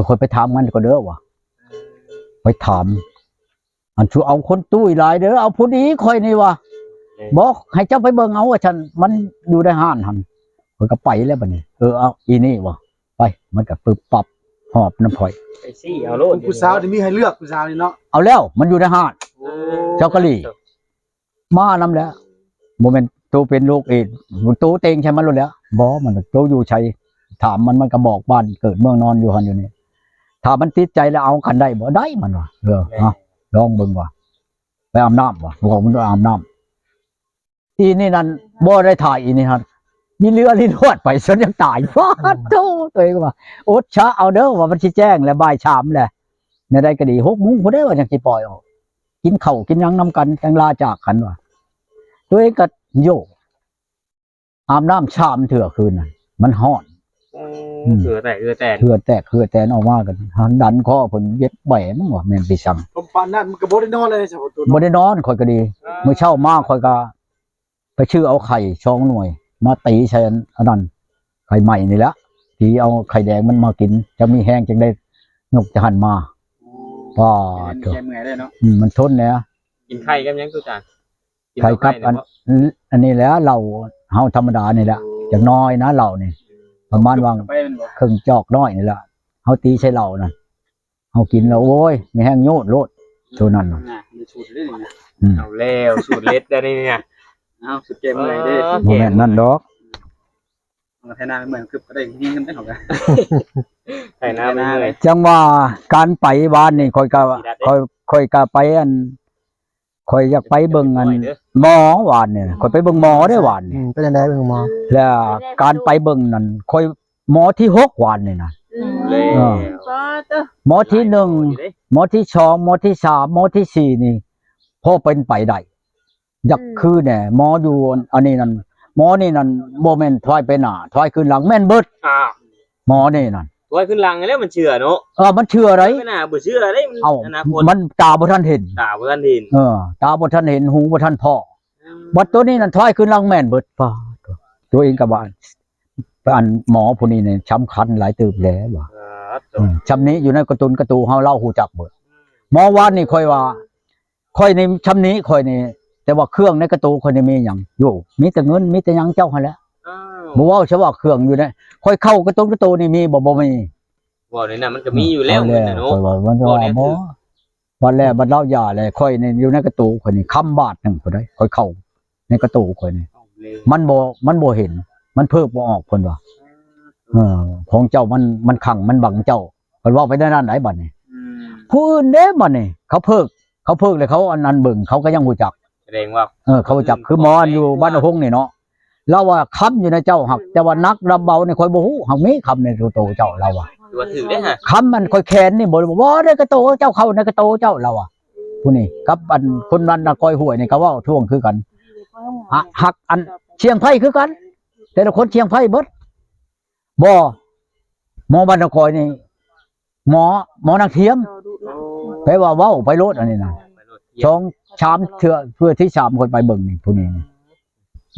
ຂ້ອຍໄປຖາມມັນກໍເດີວ່າ ໄປຖາມ ອັນ "ສຸເອົາຄົນຕຸ້ຍຫຼາຍເດີ ເອົາຜູ້ດີຂ້ອຍນີ້" ວ່າ. ເອີ "ບໍ່ ໃຫ້ເຈົ້າໄປເບິ່ງເອົາ" ວ່າຊັ້ນ. ມັນຢູ່ໃນຮ້ານຫັ້ນ ຂ້ອຍກໍໄປແລ້ວບັດນີ້. "ເອີ ເອົາອີນີ້" ວ່າ. ໄປ ມັນກໍປຶບປັບຫອບນຳຂ້ອຍ ໄປຊີ້ເອົາໂລດ. ຜູ້ສາວນີ້ມີໃຫ້ເລືອກ ຜູ້ສາວນີ້ເນາະ. ເອົາແລ້ວ ມັນຢູ່ໃນຮ້ານ. ໂອ້ ເຈົ້າກະຫຼີ ມານຳແຫຼະ. ບໍ່ແມ່ນໂຕເປັນໂລກເອດ ໂຕເຕັງໃສ່ມັນໂລດແຫຼະ. ບໍ່ ມັນ "ໂຕຢູ່ໃສ?" ຖາມມັນ ມັນກໍບອກບ້ານເກີດເມືອງນອນ ຢູ່ຫັ້ນຢູ່ນີ້. ຖ້າມັນຕິດໃຈແລ້ວເອົາກັນໄດ້ບໍ່? ໄດ້ ມັນວ່າ. ເອີ ເອົາ ລອງເບິ່ງວ່າ. ໄປອາບນ້ຳວ່າ ບອກມັນໄປອາບນ້ຳ. ອີນີ້ນັ້ນບໍ່ໄດ້ຖ່າຍ ອີນີ້ຫັ້ນ ມີເລືອລີລວດໄປຈົນຍັງຕາຍ. ປາດໂທ ຕົວເອງວ່າ ອົດຊະເອົາເດີ ວ່າມັນຊິແຈ້ງແລ້ວ ບ່າຍສາມແລ້ວ. ແນວໃດກໍດີ ຫົກໂມງພຸ້ນເດ້ວ່າ ຍັງຊິປ່ອຍອອກ ກິນເຂົ້າກິນຫຍັງນຳກັນ ຈັ່ງລາຈາກກັນວ່າ. ຕົວເອງກໍໂຍ ອາບນ້ຳສາມເທື່ອຄືນນັ້ນ ມັນຮ້ອນ. ໂອ້ ອືມ ເຫື່ອແຕກ ເຫື່ອແຕກ ເຫື່ອແຕກເຫື່ອແຕນອອກມາ ກໍດັນຄໍເພິ່ນເຢັບແບມັນວ່າ ແມ່ນໄປສັ່ງ. ປານນັ້ນມັນກໍບໍ່ໄດ້ນອນເລີຍ ບໍ່ໄດ້ນອນ. ຂ້ອຍກໍດີ ເອີ ມື້ເຊົ້າມາຂ້ອຍກໍໄປຊື້ເອົາໄຂ່ສອງໜ່ວຍ ມາຕີໃສ່ອັນ ອັນນັ້ນ ໄຂ່ໃໝ່ນີ້ແຫຼະ ຕີເອົາໄຂ່ແດງມັນມາກິນ ຈະມີແຮງຈັ່ງໄດ້ຍົກຈະຫັ້ນມາ. ໂອ້ ປາດໂທ ແກ່ເມື່ອຍເດ້ເນາະ. ອືມ ມັນທົນແຫຼະ. ກິນໄຂ່ກັບຫຍັງ ຕຸຈານ? ໄຂ່ກັບອັນ ອັນນີ້ແຫຼະ ເຫຼົ້າເຮົາທຳມະດານີ້ແຫຼະ. ໂອ້ ຈັກໜ້ອຍນະ ເຫຼົ້ານີ້ ປະມານວ່າເຄິ່ງຈອກນ້ອຍນີ້ແຫຼະ ເຮົາຕີໃສ່ເຫຼົ້ານັ້ນ ເຮົາກິນແລ້ວ ໂອ້ຍ ມີແຮງໂຍດໂລດ ໂຕນັ້ນນະ. ອືມ ເອົາແລ້ວ ສູດເດັດໄດ້ນີ້ນະ. ເອົາ ສຸດແກ້ເມື່ອຍເດ້. ບໍ່ແມ່ນນັ້ນດອກ ໄຖນາເມື່ອຍ ຄືບໍ່ໄດ້ເງິນໄດ້ເຮົາກະ ໄຖນາເມື່ອຍ. ຈັ່ງວ່າການໄປວານນີ້ ຂ້ອຍກະ ຂ້ອຍ ຂ້ອຍກະໄປອັນ ຂ້ອຍຢາກໄປເບິ່ງອັນໝໍວານນີ້ ຂ້ອຍໄປເບິ່ງໝໍເດ້ວານນີ້. ອືມ ເປັນຈັ່ງໃດເບິ່ງໝໍ? ແລ້ວການໄປເບິ່ງນັ້ນ ຂ້ອຍໝໍທີຫົກວານນີ້ນະ. ອືມ ແລ້ວ ເອີ ໝໍທີໜຶ່ງ ໝໍທີສອງ ໝໍທີສາມ ໝໍທີສີ່ນີ້ພໍເປັນໄປໄດ້ ຢາກ ອືມ ຄືແດ່. ໝໍຢູ່ອັນນີ້ນັ້ນ ໝໍນີ້ນັ້ນບໍ່ແມ່ນຖອຍໄປໜ້າ ຖອຍຄືນຫຼັງ ແມ່ນເບິດ. ອ້າວ ໝໍນີ້ນັ້ນ ຖອຍຂຶ້ນຫຼັງແລ້ວມັນເຊື່ອເນາະ. ເອີ ມັນເຊື່ອໃດ໋ ໄປໜ້າບໍ່ເຊື່ອເດ້. ເອົ້າ ມັນຕາບໍ່ທັນເຫັນ ຕາບໍ່ທັນເຫັນ. ເອີ ຕາບໍ່ທັນເຫັນ ຫູບໍ່ທັນພໍ້. ອືມ ບັດໂຕນີ້ນັ້ນຖອຍຂຶ້ນຫຼັງແມ່ນເບິດ. ປາດໂທ ໂຕເອງກໍວ່າ ອັນໝໍຜູ້ນີ້ນີ້ສຳຄັນຫຼາຍເຕີບແຫຼະວ່າ. ເອີ ອືມ ຊຳນີ້ຢູ່ໃນກະຕຸນກະຕູເຮົາ ລາວຮູ້ຈັກເບິດ. ອືມ ໝໍວານນີ້ຂ້ອຍວ່າ ຂ້ອຍນີ້ຊຳນີ້ ຂ້ອຍນີ້ ແຕ່ວ່າເຄື່ອງໃນກະໂຕຂ້ອຍນີ້ມີຫຍັງຢູ່? ມີແຕ່ເງິນ ມີແຕ່ຫຍັງເຈົ້າຫັ້ນແຫຼະ. ອ້າວ ບໍ່ເວົ້າຊະວ່າເຄື່ອງຢູ່ໃນ ຂ້ອຍເຂົ້າກະຕຸນກະໂຕນີ້ມີບໍ່? ບໍ່ມີ. ເວົ້າໃນນັ້ນມັນກໍມີຢູ່ແລ້ວ. ເອີ ເງິນນະເນາະ. ຂ້ອຍວ່າມັນວ່າບໍ່ ບັດແລ້ວ ບັດລາວຢ່າແລ້ວ ຂ້ອຍນີ້ຢູ່ໃນກະໂຕຂ້ອຍນີ້ ຄຳບາດໜຶ່ງພຸ້ນໃດ໋ ຂ້ອຍເຂົ້າໃນກະໂຕຂ້ອຍນີ້ ມັນບໍ່ ມັນບໍ່ເຫັນ ມັນເພີກບໍ່ອອກ ເພິ່ນວ່າ. ເອີ ຂອງເຈົ້າມັນ ມັນຂັງ ມັນບັງເຈົ້າ ເພິ່ນເວົ້າໄປແນວນັ້ນໃດ໋ ບັດນີ້. ອືມ ຜູ້ອື່ນເດ້ບັດນີ້ ເຂົາເພີກ ເຂົາເພີກແລ້ວ ເຂົາອັນນັ້ນເບິ່ງ ເຂົາກໍຍັງຮູ້ຈັກ ສະແດງວ່າ ເອີ ເຂົາຮູ້ຈັກ. ຄືໝໍຢູ່ບ້ານນາຫົງນີ້ເນາະ ລາວວ່າຄຳຢູ່ໃນເຈົ້າ ຫາກແຕ່ວ່າໜັກດຳເບົານີ້ຂ້ອຍບໍ່ຮູ້ ຫາກມີຄຳໃນໂຕເຈົ້າ ລາວວ່າ. ຖືວ່າຖືກເດ້ຮະ ຄຳອັນຂ້ອຍແຂນນີ້ບໍ່ ບໍ່ໄດ້ກະໂຕເຈົ້າ ເຂົ້າໃນກະໂຕເຈົ້າ ລາວວ່າ. ຜູ້ນີ້ກັບອັນຄົນບ້ານນາກອຍຫ້ວຍນີ້ກໍເວົ້າທ່ວງຄືກັນ ຫາກອັນຊຽງໄພຄືກັນ ແຕ່ລະຄົນຊຽງໄພເບິດ. ບໍ່ ໝໍບ້ານນາກອຍນີ້ ໝໍ ໝໍນາງທຽມ ໂອ້ ແປວ່າເວົ້າໄປໂລດ ອັນນີ້ນະ ສອງສາມເທື່ອ ເທື່ອທີສາມຂ້ອຍໄປເບິ່ງນີ້ ຜູ້ນີ້ນີ້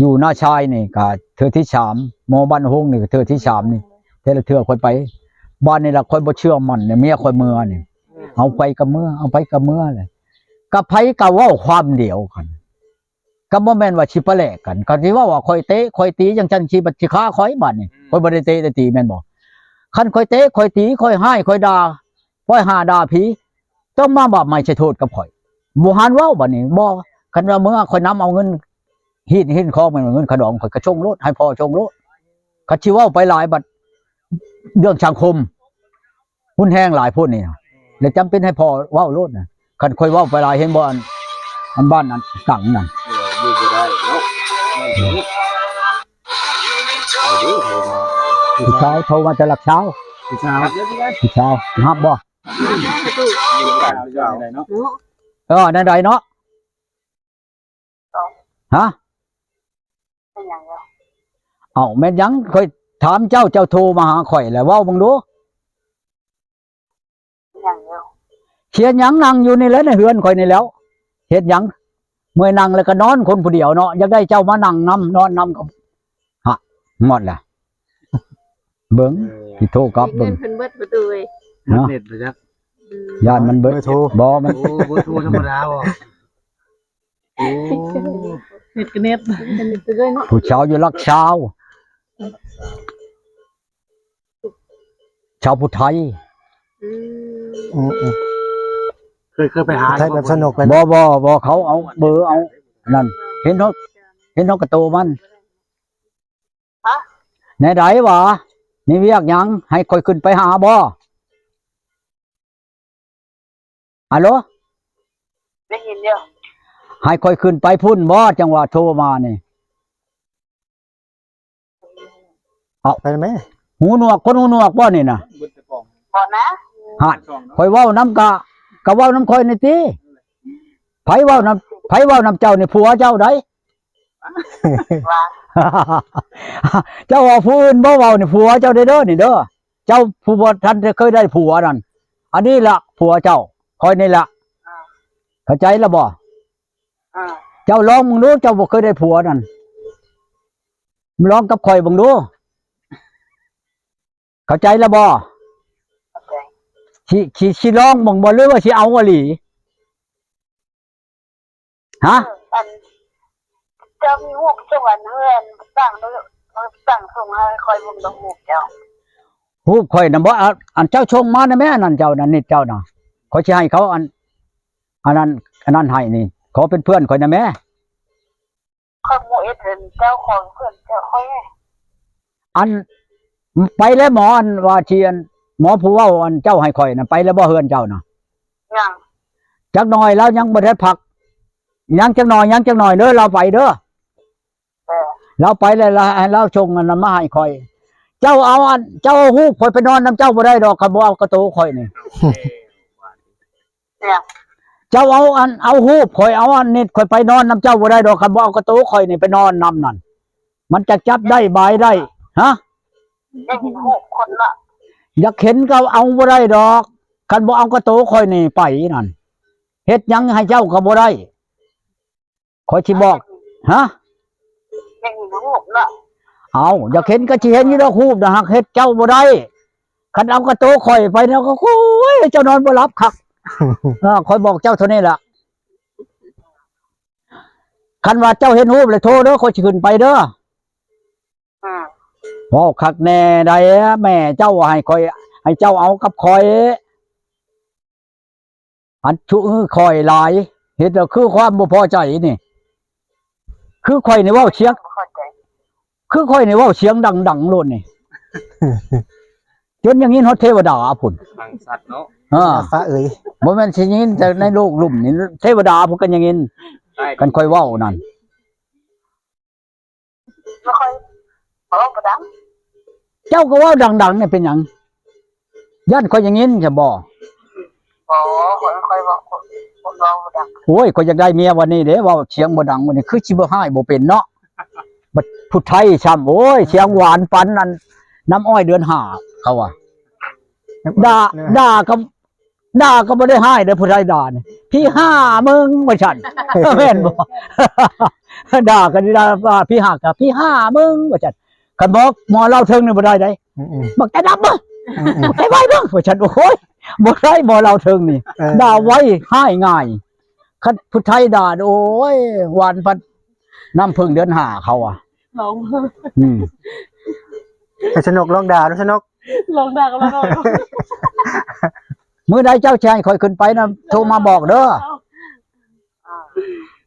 ຢູ່ນາຊາຍນີ້ກະເທື່ອທີສາມ ໝໍບ້ານໂຮງນີ້ກະເທື່ອທີສາມນີ້ ແຕ່ລະເທື່ອຂ້ອຍໄປ ບາດນີ້ລະຂ້ອຍບໍ່ເຊື່ອໝັ້ນ ເມຍຂ້ອຍເມືອນີ້ ເອົາໄປກະເມືອ ເອົາໄປກະເມືອ ແລ້ວກະໃຜກະເວົ້າຄວາມດຽວກັນ. ກໍບໍ່ແມ່ນວ່າຊິປະແລກກັນ ກໍຊິເວົ້າວ່າຂ້ອຍເຕະຂ້ອຍຕີຈັ່ງຊັ້ນ ຊິບັດຊິຂ້າຂ້ອຍບາດນີ້ ອືມ ຂ້ອຍບໍ່ໄດ້ເຕະໄດ້ຕີແມ່ນບໍ່? ຄັນຂ້ອຍເຕະຂ້ອຍຕີ ຂ້ອຍຮ້າຍ ຂ້ອຍດ່າ ຂ້ອຍຫາດ່າຜີ ຕ້ອງມາບາບໃໝ່ໃສ່ໂທດກັບຂ້ອຍ ບໍ່ຫັນເວົ້າບາດນີ້. ບໍ່ ຄັນວ່າເມື່ອຂ້ອຍນຳເອົາເງິນ ຮີດ ຮີດຄອງແມ່ນເງິນຂະດອງ ຂ້ອຍກໍສົ່ງໂລດ ໃຫ້ພໍ່ສົ່ງໂລດ. ຄັນຊິເວົ້າໄປຫຼາຍບັດເລື່ອງສັງຄົມ ຮຸນແຮງຫຼາຍໂພດນີ້ນະ ແລ້ວຈຳເປັນໃຫ້ພໍ່ເວົ້າໂລດນະ. ຄັນຂ້ອຍເວົ້າໄປຫຼາຍ ເຫັນບໍ່ ອັນ ອັນບ້ານອັນຕັງນັ້ນ ເອີ ຢູ່ບໍ່ໄດ້ແລ້ວ. ຜູ້ຊາຍໂທມາແຕ່ຫຼັກຊາວ ຜູ້ສາວ ຜູ້ສາວຮັບບໍ່? ເອີ ແນວໃດເນາະ? ຮະ? ເອົ້າ ແມ່ນຫຍັງ? ຂ້ອຍຖາມເຈົ້າ ເຈົ້າໂທມາຫາຂ້ອຍແລ້ວ ເວົ້າເບິ່ງດູ. ເຮັດຫຍັງ? ນັ່ງຢູ່ນີ້ແຫຼະ ໃນເຮືອນຂ້ອຍນີ້ແຫຼະ. ເຮັດຫຍັງ? ເມື່ອຍນັ່ງແລ້ວກໍນອນຄົນຜູ້ດຽວເນາະ. ຢາກໄດ້ເຈົ້າມານັ່ງນຳ ນອນນຳກໍ ຮະ ໝົດລະ. ເບິ່ງ ເອີ ຊິໂທກັບເບິ່ງ ເງິນເພິ່ນເບິດປະຕູເອີຍ. ເນາະ ເນັດບໍ່ຈັກ ຢ້ານມັນເບີດ ເບີໂທ ບໍ່ ມັນ ໂອ້ ເບີໂທທຳມະດາບໍ່? ໂອ້ ເນັດກໍເນັດ ຜູ້ສາວຢູ່ຫຼັກຊາວ ຊາວຜູ້ໄທ ອືມ ອືມໆ ເຄີຍ ເຄີຍໄປຫາ ໄທແບບສະໜຸກໄປ ບໍ່ ບໍ່ ບໍ່ ເຂົາເອົາເບີເອົານັ້ນ ເຫັນເຮົາ ເຫັນເຮົາກະໂຕມັນ ຮະ ແນວໃດຫວາ? ມີວຽກຫຍັງ ໃຫ້ຂ້ອຍຂຶ້ນໄປຫາບໍ່? ອາໂລ ໄດ້ຍິນຢູ່ ໃຫ້ຂ້ອຍຂຶ້ນໄປພຸ້ນບໍ່? ຈັ່ງວ່າໂທມານີ້ ເອົາ ໄປແມ່ ຫູໜວກ ຄົນຫູໜວກບໍ່ນີ້ນະ? ບໍ່ນະ ຮະ ຂ້ອຍເວົ້ານຳກະ ກະເວົ້ານຳຂ້ອຍນີ້ຕິ ໃຜເວົ້ານຳ ໃຜເວົ້ານຳເຈົ້ານີ້ ຜົວເຈົ້າໃດ ວ່າ ເຈົ້າເວົ້າຜູ້ອື່ນບໍ່ເວົ້ານີ້ ຜົວເຈົ້າເດີ ເດີນີ້ເດີ ເຈົ້າຜູ້ບໍ່ທັນໄດ້ເຄີຍໄດ້ຜົວນັ້ນ ອັນນີ້ລະຜົວເຈົ້າ ຂ້ອຍນີ້ລະ ອ່າ ເຂົ້າໃຈລະບໍ່? ອ່າ ເຈົ້າລອງເບິ່ງດູ ເຈົ້າບໍ່ເຄີຍໄດ້ຜົວນັ້ນ ລອງກັບຂ້ອຍເບິ່ງດູ ເຂົ້າໃຈລະບໍ່? ເຂົ້າໃຈ ຊິ ຊິ ຊິລອງເບິ່ງບໍ່ ຫຼືວ່າຊິເອົາອີ່ຫຼີ? ຮະ ເອີ ອັນ ເຈົ້າມີຮູບສົ່ງອັນເຮືອນຕັ້ງເດີ ຕັ້ງສົ່ງໃຫ້ຂ້ອຍເບິ່ງດອກ ຮູບເຈົ້າ ຮູບຂ້ອຍນະບໍ່? ອັນ ອັນເຈົ້າສົ່ງມານະແມ່ ອັນນັ້ນເຈົ້ານະ ນິດເຈົ້ານະ ຂ້ອຍຊິໃຫ້ເຂົາອັນ ອັນນັ້ນ ອັນນັ້ນໃຫ້ນີ້ ຂໍເປັນເພື່ອນຂ້ອຍນະແມ່. ຂ້ອຍບໍ່ເຮັດເປັນເຈົ້າຂອງເພື່ອນເຈົ້າຂ້ອຍ. ອັນ ໄປແລ້ວໝໍ ອັນວ່າທີ່ ອັນ ໝໍຜູ້ເວົ້າ ອັນເຈົ້າໃຫ້ຂ້ອຍນະ ໄປແລ້ວບໍ່ເຮືອນເຈົ້ານະ? ຍັງ ຈັກໜ່ອຍລາວຍັງບໍ່ໄດ້ພັກ ຍັງຈັກໜ່ອຍ ຍັງຈັກໜ່ອຍເດີ ລາວໄປເດີ. ເອີ ລາວໄປແລ້ວ ລາວໃຫ້ລາວສົ່ງອັນນັ້ນມາໃຫ້ຂ້ອຍ. ເຈົ້າເອົາອັນ ເຈົ້າເອົາຮູບຂ້ອຍໄປນອນນຳເຈົ້າບໍ່ໄດ້ດອກ ຄັນບໍ່ເອົາກະໂຕຂ້ອຍນີ້. ເຈົ້າເອົາອັນ ເອົາຮູບຂ້ອຍ ເອົາອັນນິດຂ້ອຍໄປນອນນຳເຈົ້າບໍ່ໄດ້ດອກ ຄັນບໍ່ເອົາກະໂຕຂ້ອຍນີ້ໄປນອນນຳນັ້ນ ມັນຈະຈັບໄດ້ບາຍໄດ້. ຮະ ຢາກເຫັນຮູບຄົນເນາະ ຢາກເຫັນກໍເອົາບໍ່ໄດ້ດອກ ຄັນບໍ່ເອົາກະໂຕຂ້ອຍນີ້ໄປນັ້ນ ເຮັດຫຍັງໃຫ້ເຈົ້າກໍບໍ່ໄດ້ ຂ້ອຍຊິບອກ. ຮະ ຢາກເຫັນຮູບເນາະ. ເອົາ ຢາກເຫັນກໍຊິເຫັນຢູ່ດອກ ຮູບນະ ຫາກເຮັດເຈົ້າບໍ່ໄດ້. ຄັນເອົາກະໂຕຂ້ອຍໄປແລ້ວກໍ ໂອ້ຍ ເຈົ້ານອນບໍ່ຫຼັບຄັກ. ເອີ ຂ້ອຍບອກເຈົ້າເທົ່ານີ້ລະ ຄັນວ່າເຈົ້າເຫັນຮູບແລ້ວໂທເດີ ຂ້ອຍຊິຂຶ້ນໄປເດີ. ອືມ ເວົ້າຄັກແນ່ໃດ໋ ແມ່ເຈົ້າໃຫ້ຂ້ອຍ ໃຫ້ເຈົ້າເອົາກັບຂ້ອຍ. ອັນຊຸອື້ອຂ້ອຍຫຼາຍ ເຮັດແລ້ວຄືຄວາມບໍ່ພໍໃຈນີ້ ຄືຂ້ອຍນີ້ເວົ້າສຽງ ບໍ່ພໍໃຈ ຄືຂ້ອຍນີ້ເວົ້າສຽງດັງໆໂລດນີ້ ຈົນຢ່າງນີ້ຮອດເທວະດາພຸ້ນ ຟັງຊັດເນາະ. ອ່າ ຟ້າເອີຍ ບໍ່ແມ່ນຊິຍິນແຕ່ໃນໂລກລຸ່ມນີ້ ເທວະດາພຸ້ນກໍຍັງຍິນ ຄັນຂ້ອຍເວົ້ານັ້ນ. ບໍ່ຄ່ອຍ ບໍ່ ບໍ່ດັງ. ເຈົ້າກໍເວົ້າດັງໆນີ້ເປັນຫຍັງ? ຢ້ານຂ້ອຍຢ່າງນີ້ຊະບໍ່? ບໍ່ ຂ້ອຍ ຂ້ອຍເວົ້າ ຂ້ອຍເວົ້າບໍ່ດັງ. ໂອ້ຍ ຂ້ອຍຢາກໄດ້ເມຍວັນນີ້ເດ້ ເວົ້າສຽງບໍ່ດັງວັນນີ້ ຄືຊິບໍ່ຮ້າຍບໍ່ເປັນເນາະ. ບັດຜູ້ໄທຊ້ຳ ໂອ້ຍ ສຽງຫວານປານນັ້ນ ນ້ຳອ້ອຍເດືອນຫ້າ ເຂົາວ່າ ດ່າ ດ່າກັບ ດ່າກໍບໍ່ໄດ້ຮ້າຍເດ້ ຜູ້ໃດດ່ານີ້ ຜີຫ້າມຶງ ວ່າຊັ້ນ ແມ່ນບໍ່? ດ່າກໍດີ ດ່າວ່າຜີຫ້າກໍຜີຫ້າມຶງ ວ່າຊັ້ນ. ຄັນບໍ່ ໝໍລາວເທິງນີ້ບໍ່ໄດ້ໃດ໋ ອືມໆ ບັກຕາດຳເບິ່ງ ອືມໆ ບັກໄຕໄວເບິ່ງ ວ່າຊັ້ນ. ໂອ້ຍ ບໍ່ໄດ້ ໝໍລາວເທິງນີ້ ເອີ ດ່າໄວ ຮ້າຍງ່າຍ. ຄັນຜູ້ໄທດ່າ ໂອ້ຍ ຫວານປານນ້ຳເຜິ້ງເດືອນຫ້າ ເຂົາວ່າ. ລອງ ອືມ ໃຫ້ສະໜຸກ ລອງດ່າດູ ສະໜຸກ. ລອງດ່າກັບລາວໜ້ອຍ. ມື້ໃດເຈົ້າຊິໃຫ້ຂ້ອຍຂຶ້ນໄປນະ ໂທມາບອກເດີ.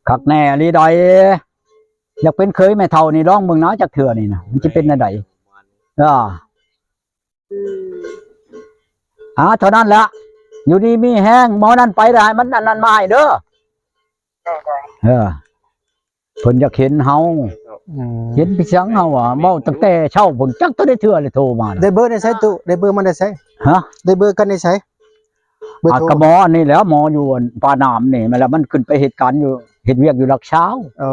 ຄັກແນ່ອີ່ຫຼີໃດ໋ ຢາກເປັນເຂີຍແມ່ເຖົ້ານີ້ ລອງເບິ່ງນະ ຈັກເທື່ອນີ້ນະ ມັນຊິເປັນແນວໃດ. ເອີ ອືມ ອ່າ ເທົ່ານັ້ນລະ ຢູ່ດີມີແຮງ. ໝໍນັ້ນໄປແລ້ວ ໃຫ້ມັນອັນນັ້ນມາໃຫ້ເດີ. ໄດ້ໆ ເອີ ເພິ່ນຢາກເຫັນເຮົາ. ອືມ ເຫັນໄປສັງເຮົາວ່າ ເວົ້າຕັ້ງແຕ່ເຊົ້າພຸ້ນ ຈັກເທົ່າໃດເທື່ອເລີຍໂທມາ. ໄດ້ເບີໃນໃສຕຸ? ໄດ້ເບີມາແຕ່ໃສ? ຮະ ໄດ້ເບີກັນໃນໃສ? ເບີ ອ່າ ໂທ ກໍໝໍອັນນີ້ແຫຼະ ໝໍຢູ່ອັນປາໜາມນີ້ ແມ່ນລະ ມັນຂຶ້ນໄປເຮັດການຢູ່ ເຮັດວຽກຢູ່ຫຼັກຊາວ. ເອີ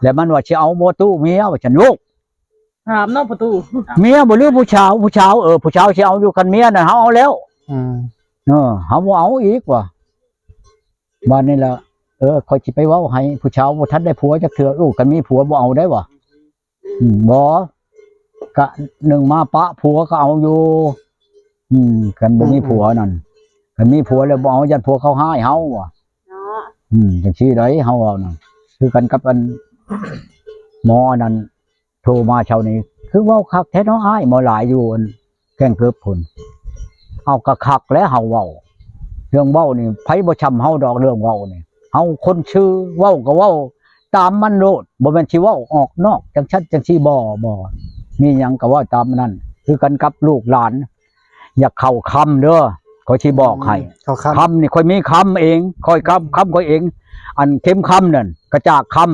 ແລ້ວມັນວ່າຊິເອົາບໍ່ຕຸເມຍ ວ່າຊັ້ນລູກ. ຖາມເນາະປະຕູ ເມຍບໍ່ ຫຼືຜູ້ສາວ? ຜູ້ສາວ ເອີ ຜູ້ສາວຊິເອົາຢູ່ ຄັນເມຍນັ້ນເຮົາເອົາແລ້ວ. ອືມ ເອີ ເຮົາບໍ່ເອົາອີກວ່າ. ບາດນີ້ລະ ເອີ ຂ້ອຍຊິໄປເວົ້າໃຫ້ ຜູ້ສາວບໍ່ທັນໄດ້ຜົວຈັກເທື່ອ. ໂອ້ ຄັນມີຜົວບໍ່ເອົາໄດ້ຫວາ? ອືມ ບໍ່ ກະໜຶ່ງມາປະຜົວກໍເອົາຢູ່ ອືມ ຄັນບໍ່ມີ ອືມ ຜົວນັ້ນ ຄັນມີຜົວແລ້ວບໍ່ເອົາ ຢ້ານຜົວເຂົາຮ້າຍເຮົາວ່າ ເນາະ ອືມ ຈັ່ງຊີ້ໃດ ເຮົາເວົ້ານະ ຄືກັນກັບອັນ ໝໍອັນນັ້ນ ໂທມາເຊົ້ານີ້ ຄືເວົ້າຄັກແທ້ເນາະອ້າຍ ໝໍຫຼາຍຢູ່ອັນແກ້ງເກີບພຸ້ນ. ເອົາ ກະຄັກແລ້ວເຮົາເວົ້າ ເລື່ອງເວົ້ານີ້ ໃຜບໍ່ຊ່ຳເຮົາດອກ ເລື່ອງເວົ້ານີ້ ເຮົາຄົນຊື່ ເວົ້າກະເວົ້າຕາມມັນໂລດ ບໍ່ແມ່ນຊິເວົ້າອອກນອກຈັ່ງຊັ້ນຈັ່ງຊີ້ ບໍ່ ບໍ່ ມີຫຍັງກະເວົ້າຕາມນັ້ນ. ຄືກັນກັບລູກຫຼານ ຢາກເຂົ້າຄຳເດີ ຂ້ອຍຊິບອກໃຫ້ ອືມ ເຂົ້າຄຳ ຄຳນີ້ຂ້ອຍມີຄຳເອງ ຂ້ອຍຄຳ ຄຳຂ້ອຍເອງ ອັນເຂັມຄຳນັ້ນ ກະຈາກຄຳ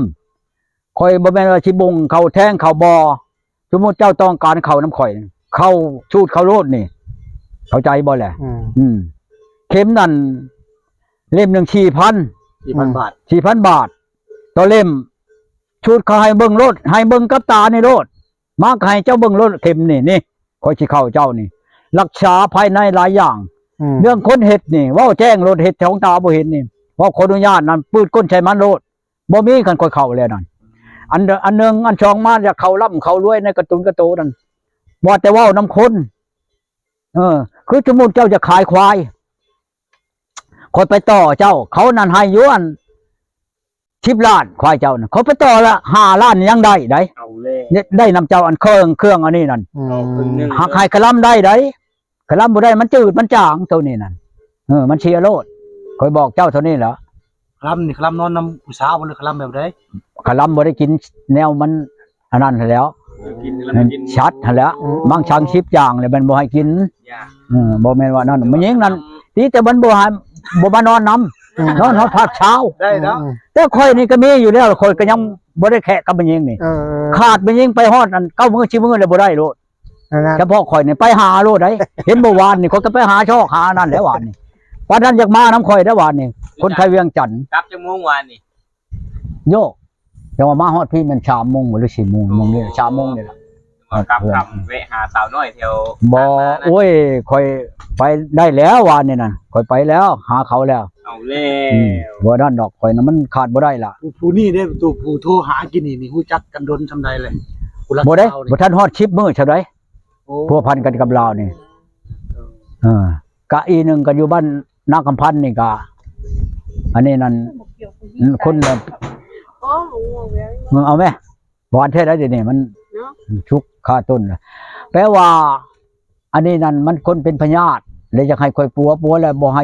ຂ້ອຍບໍ່ແມ່ນວ່າຊິບົ່ງເຂົ້າແທງເຂົ້າບໍ່ ສົມມຸດເຈົ້າຕ້ອງການເຂົ້ານຳຂ້ອຍ ເຂົ້າ ສູດເຂົ້າໂລດນີ້ ເຂົ້າໃຈບໍ່ແຫຼະ? ອືມ ອືມ ເຂັມນັ້ນ ເຫຼັ້ມໜຶ່ງສີ່ພັນ ສີ່ພັນບາດ ສີ່ພັນບາດຕໍ່ເຫຼັ້ມ ສູດເຂົ້າໃຫ້ເບິ່ງໂລດ ໃຫ້ເບິ່ງກັບຕານີ້ໂລດ ມາກະໃຫ້ເຈົ້າເບິ່ງໂລດ ເຂັມນີ້ ນີ້ ຂ້ອຍຊິເຂົ້າເຈົ້ານີ້ ລັກສາພາຍໃນຫຼາຍຢ່າງ ອືມ ເລື່ອງຄົນເຮັດນີ້ ເວົ້າແຈ້ງໂລດ ເຮັດສອງຕາບໍ່ເຫັນນີ້ ເວົ້າຂໍອະນຸຍາດນັ້ນ ປືດກົ້ນໃສ່ມັນໂລດ ບໍ່ມີ ຄັນຂ້ອຍເຂົ້າແລ້ວນັ້ນ ອັນ ອັນໜຶ່ງ ອັນສອງມາ ຢາກເຂົ້າລ່ຳເຂົ້າລວຍໃນກະຕຸນກະໂຕນັ້ນ ວ່າແຕ່ເວົ້ານຳຄົນ ເອີ ຄືສົມມຸດເຈົ້າຈະຂາຍຄວາຍ ຂ້ອຍໄປຕໍ່ເຈົ້າ ເຂົານັ້ນໃຫ້ຢູ່ອັນ ສິບລ້ານ ຄວາຍເຈົ້ານັ້ນ ຂ້ອຍໄປຕໍ່ລະຫ້າລ້ານ ຍັງໄດ້ໃດ ເອົາແລ້ວ ໄດ້ນຳເຈົ້າອັນເຄື່ອງ ເຄື່ອງອັນນີ້ນັ້ນ ອືມ ເອົາເຄິ່ງໜຶ່ງ ຫາກໃຫ້ກະລຳໄດ້ໃດ ຄະລຳບໍ່ໄດ້ ມັນຈືດມັນຈາງໂຕນີ້ນັ້ນ ເອີ ມັນເສຍໂລດ ຂ້ອຍບອກເຈົ້າເທົ່ານີ້ແຫຼະ. ຄະລຳນີ້ ຄະລຳນອນນຳຜູ້ສາວບໍ່ ຫຼືຄະລຳແບບໃດ? ຄະລຳບໍ່ໄດ້ກິນແນວມັນອັນນັ້ນຫັ້ນແຫຼ້ວ ກິນ ມັນສັດຫັ້ນແຫຼ້ວ ອືມ ມັງສັງສິບຢ່າງແລ້ວມັນບໍ່ໃຫ້ກິນ ເອີ ບໍ່ແມ່ນວ່ານັ້ນ ແມ່ຍິງນັ້ນ ຕິແຕ່ມັນບໍ່ໃຫ້ ບໍ່ມານອນນຳ ອືມ ນອນຮອດພາກເຊົ້າ ໄດ້ເນາະ ອືມ ແຕ່ຂ້ອຍນີ້ກະມີຢູ່ແລ້ວ ຂ້ອຍກະຍັງບໍ່ໄດ້ແຄະກັບແມ່ຍິງນີ້ ເອີ ຂາດແມ່ຍິງໄປຮອດອັນເກົ້າມື້ ສິບມື້ແລ້ວບໍ່ໄດ້ໂລດ ອັນນັ້ນ ສະເພາະຂ້ອຍນີ້ໄປຫາໂລດໃດ ເຫັນບໍ່ ວານນີ້ຂ້ອຍກະໄປຫາຊອກຫາອັນນັ້ນແຫຼະ ວານນີ້ ປານນັ້ນຢາກມານຳຂ້ອຍໄດ ວານນີ້ ຄົນໄທວຽງຈັນ ກັບຈັກໂມງວານນີ້? ໂຍ ຈັ່ງວ່າມາຮອດພີ້ແມ່ນສາມໂມງບໍ່ ຫຼືສີ່ໂມງ ໂມງນີ້ ສາມໂມງນີ້ລະ ກັບຄ່ຳ ແວະຫາສາວນ້ອຍແຖວ ບໍ່ ໂອ້ຍ ຂ້ອຍໄປໄດ້ແລ້ວ ວານນີ້ນັ້ນ ຂ້ອຍໄປແລ້ວ ຫາເຂົາແລ້ວ ເອົາແລ້ວ ອືມ ບໍ່ນັ້ນດອກ ຂ້ອຍນະມັນຂາດບໍ່ໄດ້ລະ ຜູ້ ຜູ້ນີ້ເດ້ ຜູ້ ຜູ້ໂທຫາກິນນີ້ ຮູ້ຈັກກັນດົນສ່ຳໃດແລ້ວ? ບໍ່ໄດ້ ບໍ່ທັນຮອດສິບມື້ສ່ຳໃດ ໂອ້ ພົວພັນກັນກັບລາວນີ້ ເອີ ກະອີໜຶ່ງກະຢູ່ບ້ານນາຄຳພັນນີ້ກະ ອັນນີ້ນັ້ນ ຄົນລະ ເອົາແມ ຫວານແທ້ໄດ໋ ດຽວນີ້ມັນ ເນາະ ສຸກຄາຕົ້ນ ແປວ່າ ອັນນີ້ນັ້ນມັນຄົນເປັນພະຍາດ ແລະຢາກໃຫ້ຂ້ອຍປົວ ປົວແລ້ວບໍ່ໃຫ້